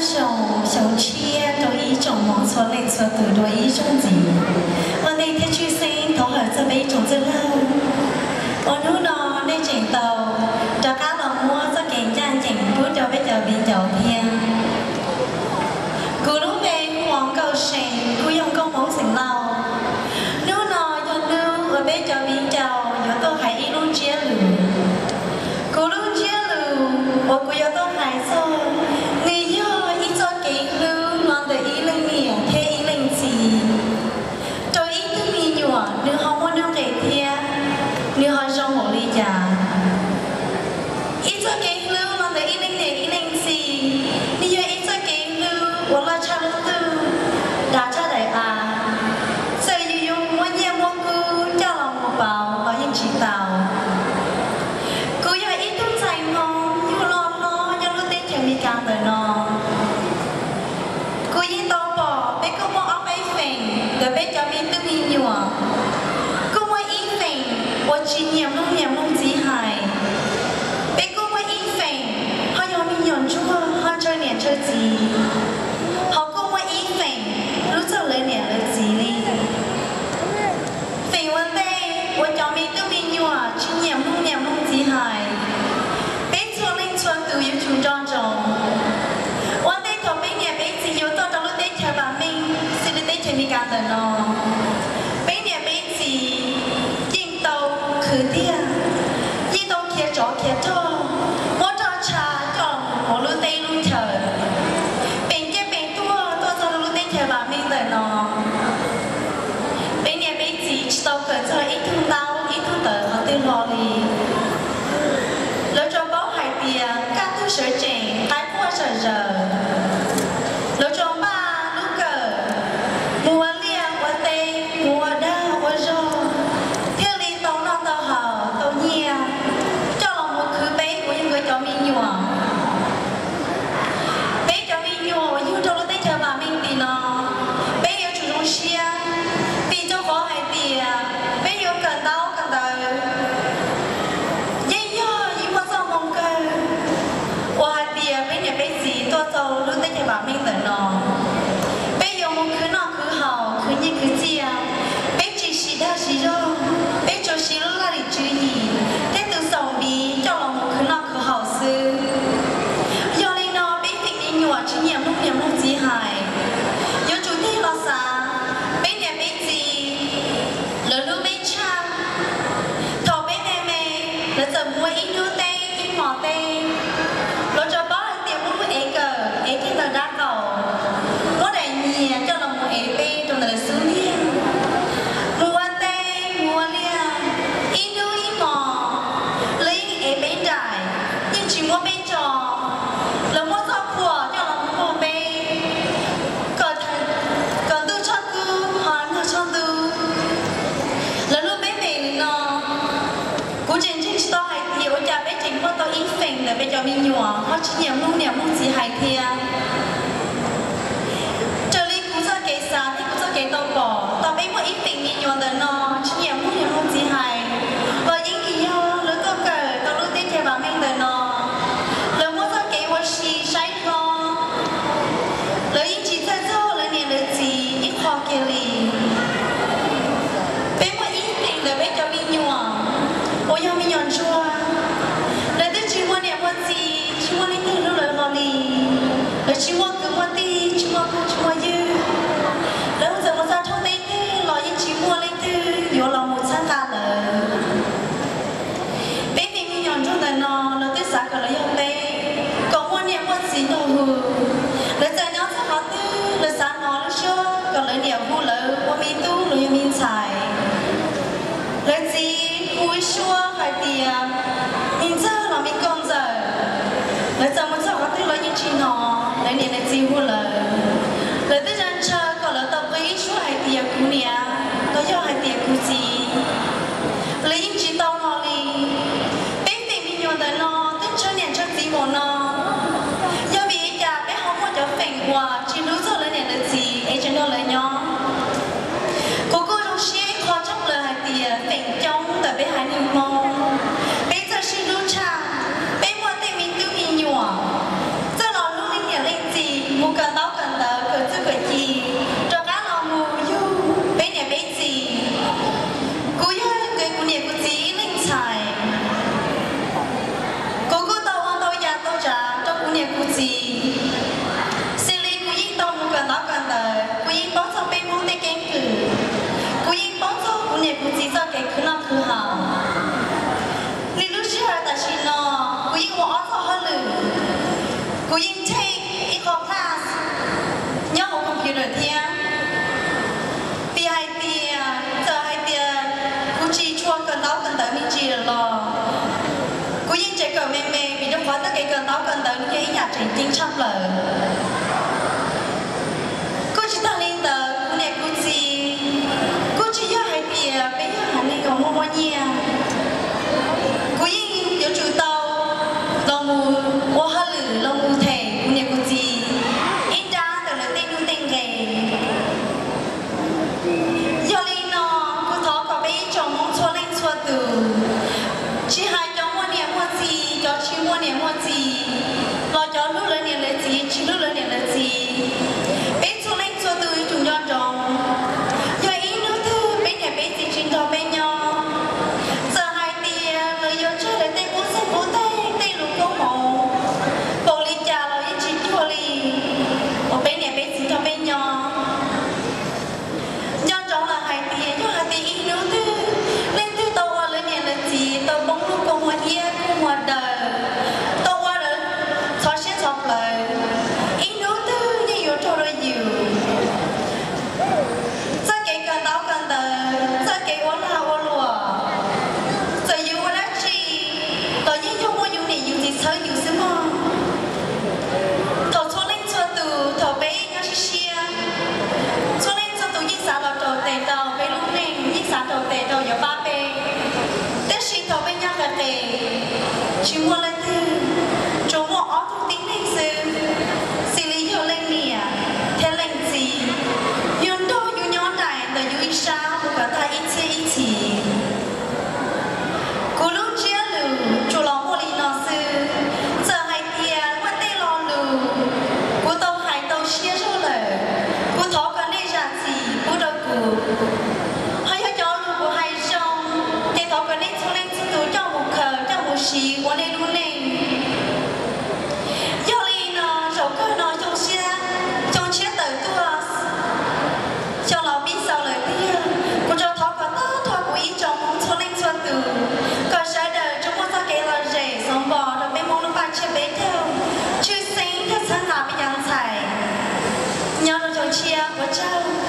Xyoo, xyoo tshiab rau ib tsoom mloog txhua leej txhua tus dua ib zaug ntxiv. Ua ntej thiab tshwj xeeb thov hawm txog peb ib tsoom txwj laug uas hnub no nej tseem tau rov qab los muab txoj kev ncaj ncees pub rau peb cov viv ncaus thiab. Kuv lub npe hu ua Nkauj See, kuv yog nkauj Hmoob xeem Lauj. Hnub no yog hnub uas peb cov viv ncaus yuav tuaj hais ib lub ntsiab lus. Kuv lub ntsiab lus uas kuv yuav tuaj hais txog, nws yog ib txoj kev hlub los ntawm ib leej niam thiab ib leej txiv rau ib tug me nyuam nws ho muaj nuj nqis thiab nws ho zoo npaum li cas. Ib txoj kev hlub los ntawm ib leej niam ib leej txiv, nws yog ib txoj kev hlub uas loj tshaj lub ntuj, dav tshaj daim av. Txawm yus yuav muab nyiaj muab kub coj los mus pauv los yeej tsis tau. Kuv yog ib tug ntxhais Hmoob yug loj hlob nyob lub teb chaws Amelikas ntawm no. Kuv yeej tau pom peb kuj muaj ob peb feem ntawm peb cov me tub me nyuam, kuj muaj ib feem uas tsis nyiam mloog niam mloog txiv hais. Peb kuj muaj ib feem ho yog me nyuam ntsuag ho ntshaw niam ntshaw txiv, ho kuj muaj ib feem hlub txog lawv niam lawv txiv li. Feem ua ntej uas cov me tub me nyuam tsis nyiam mloog niam mloog txiv hais, peb txhua leej txhua tus yuav tsum nco ntsoov. Ua ntej thaum peb niam peb txiv yuav tuaj rau lub teb chaws vam meej xws li teb chaws Amelikas ntawm no, peb niam peb txiv yeej tau khwv tiag, yeej tau khiav tsov khiav rog, muab roj tsha coj los mus ua lub teb lub chaws, peem ciaj peem tuag tuaj txog rau lub teb chaws vam meej ntawm no. Peb niam peb txiv tsis tau kawm txog ib tug ntaub ib tug tawv qhov twg hlo li. Lawv tsuas paub hais tias kaj ntug sawv tsees, qaib quaj sawv zaws. Lawv tsuas npaj lub kawm mus ua liaj ua teb, mus ua dag ua zog, thiaj li tau noj tau haus tau nyiaj coj los mus khwv peb uas yog nkawd cov me nyuam. Peb cov me nyuam uas yug rau lub teb chaws vam meej tim no, peb yuav tsum zoo siab, vim rau qhov hais tias peb yuav kawm ntaub kawm ntawv yeej yog ib muaj txoj hmoo kawg uas hais tias peb niam peb txiv tuaj txog lub teb chaws vam meej ntawm no. Peb yuav mus khwv noj khwv haus, khwv nyiaj khwv txiaj, peb tsis siv dag siv zog, peb tsuas siv lub laj lim tswv yim thiab tus xaum npiv coj los mus khwv noj khwv haus xwb. Yog li no peb feem me nyuam tsis nyiam mloog niam mloog txiv hais, yuav tsum tig los xav peb niam peb txiv lawv hlub peb tshaj. Thaum peb me me, lawv txawm muab ib hnub teb ib hmos teb, lawv tsuas paub hais tias muab lub ev kawm ev kiag ntawm dab qaum, muab daim nyias coj los mus ev peb rau ntawm lawv xub ntiag. Mus ua teb mus ua liaj, ib hnub ib hmos, lawv yeej ev peb nraim, yeej tsis muab peb tso. Lawv muab txoj phuam coj los mus npuaj peb, kom ntuj tshoj kub ho nag tshoj ntuj. Lawv hlub peb npaum li no, kuv tseem ntseeg tsis tau hais tias ua cas peb tseem muaj tau ib feem ntawm peb cov me nyuam ho tsis nyiam mloog niam mloog txiv hais thiab. Raws li kuv txoj kev xav thiab kuv txoj kev tau pom, tau peb muaj ib feem me nyuam ntawm no tsis nyiam mloog niam mloog txiv hais, los yeej vim yog lawv tuaj kawm tau lub teb chaws vam meej ntawm no, lawv muaj txoj kev ua si saib hlob, lawv yeej tsis txhawj txog lawv niam lawv txiv ib qho kiag li. Peb muaj ib feem ntawm peb cov me nyuam uas yog me nyuam ntsuag, lawv twb tsis muaj niam muaj txiv, tsis muaj leej twg hlub lawv hlo li. Lawv tsis muaj kwv muaj tij, tsis muaj phooj tsis muaj ywg. Lawv txawm mus txog thoob teb twg los yeej tsis muaj leej twg yuav los mus txhawb nqa lawv. Peb feem me nyuam ntsuag ntawm no lawv twb xav kom lawv yog peb, kom muaj niam muaj txiv nrog hu. Lawv txawm nyob txog qhov twg lawv xav hnov lub suab kom lawv niam hu lawv ua me tub los yog me ntxhais. Lawv txiv hu ib suab hais tias me ntxawg los me nkauj ntxawm. Lawv txawm mus txog qhov twg lawv yeej tsis hnov lawv niam lawv txiv hu lawv. Lawv twb ntshaw ntshaw kom lawv tau qw ib suab hais tias kuv niam, los yog hais tias kuv txiv. Lawv yeej tsis tau hnov li. Peb feem me nyuam ntawm no twb ntshaw niam ntshaw txiv npaum no, yog vim li cas peb ho muaj cov feem uas tsis hlub txog lawv niam lawv txiv es tseem nrog lawv nyob? Kuv kuj zoo siab ib qho tshaj plaws hais tias feem coob ntawm peb haiv neeg Hmoob, peb txawj sib hlub tshaj, peb muaj tej me tub me nyuam, txawj los hlub leej niam leej txiv, mus kawm ntaub kawm ntawv kawm txuj kawm ci, rov qab los mus yug peb niam peb txiv. Kuv yog kuv niam kuv txiv ib leeg ntxhais. Kuv kuj tau ua ntau yam ntau tsav rau kuv niam kuv txiv. Xws li kuv yeej tau mus kawm ntaub kawm ntawv, kuv yeej paub txog peb Hmoob tej keeb kwm, kuv yeej paub txog kuv niam kuv txiv txoj kev khwv noj khwv haus. Li lub sij hawm tam sim no kuv yeej ua ob txoj hauj lwm, kuv yeej take ib qho class nyob hauv computer thiab. Vim hais tias txawm hais tias kuv tsis tshua kawm ntaub kawm ntawv me ntsis lawm los kuv yeej tseem kawm me me vim rau qhov txoj kev kawm ntaub kawm ntawv nws yog ib yam tseem ceeb tshaj plaws. Kuj tsis tag li ntawd, kuv niam kuv txiv kuj tsis yog hais tias peb yog haiv neeg uas muaj muaj nyiaj. Kuv yeej yuav tsum tau los mus ua hauj lwm los mus them kuv niam kuv txiv ib nrab ntawm lawv tej nuj tej nqe. Yog li no, kuv thov kom peb ib tsoom Hmoob txhua leej txhua tus, tsis hais cov muaj niam muaj txiv, cov tsis muaj niam muaj txiv, los cov hlub lawv niam lawv txiv, tsis hlub lawv niam lawv txiv, peb txhua leej txhua tus yuav tsum nco ntsoov, yog ib hnub twg peb niam peb txiv tsis nrog peb nyob, txawm hais tias lawv yuav tseg lawv tej qub txeeg qub teg, tej lus koob hmoov npaum li cas los yeej tsis cuag li uas peb niam peb txiv nrog peb nyob. Nco ntsoov lawm hais tias yog hais tias ib hnub twg leej twg tau ua lawv niam lawv txiv tau poob lub kua muag iab kua muag daws, tau ua lawv txhov siab txhov plawv, ib hnub twg yeej yuav raug rau yus. Txoj kev kawm ntaub kawm ntawv, txoj kev ua lag ua luam, txawm yus ua dab tsi los yeej yog muaj yus niam yus txiv txhawb yus xwb mog. Thaum txhua leej txhua tus, thaum peb nyob siab siab, txhua leej txhua tus yeej xav los raus tes rau peb lub neej, yeej xav raus tes rau yuav pab peb. Tab sis thaum peb nyob qis qis, tsis muaj leej twg, tsuas muaj ob tug tib neeg xwb, xws li yog leej niam thiab leej txiv, yog nrog yus nyob nraim ntawm yus ib sab mus kom tag ib txhiab ib txhis. Kuv lub ntsiab lus tsuas los muaj li no xwb. Txawm hais tias muaj tej lo lus kuv tau hais tau siab zog lawm, kuv thov kom nej zam txim pub rau kuv. Ho yog cov lus kuv hais zoo, ces thov kom nej txhua leej txhua tus coj mus khaws coj mus siv ua nej lub neej. Yog li no, zaum kawg no xyoo tshiab, xyoo tshiab tawm tuaj, xyoo los pib xaus lawm tiag. Kuv tsuas thov kom tag nrho kuv ib tsoom Hmoob txhua leej txhua tus, kom sawv daws tsuas muaj txoj kev lom zem xov npos rau peb Hmoob lub paj tsiab peb caug, tshwj xeeb thiab txhawb nqa peb cov ntxhais nyob rau xyoo tshiab. Ua tsaug.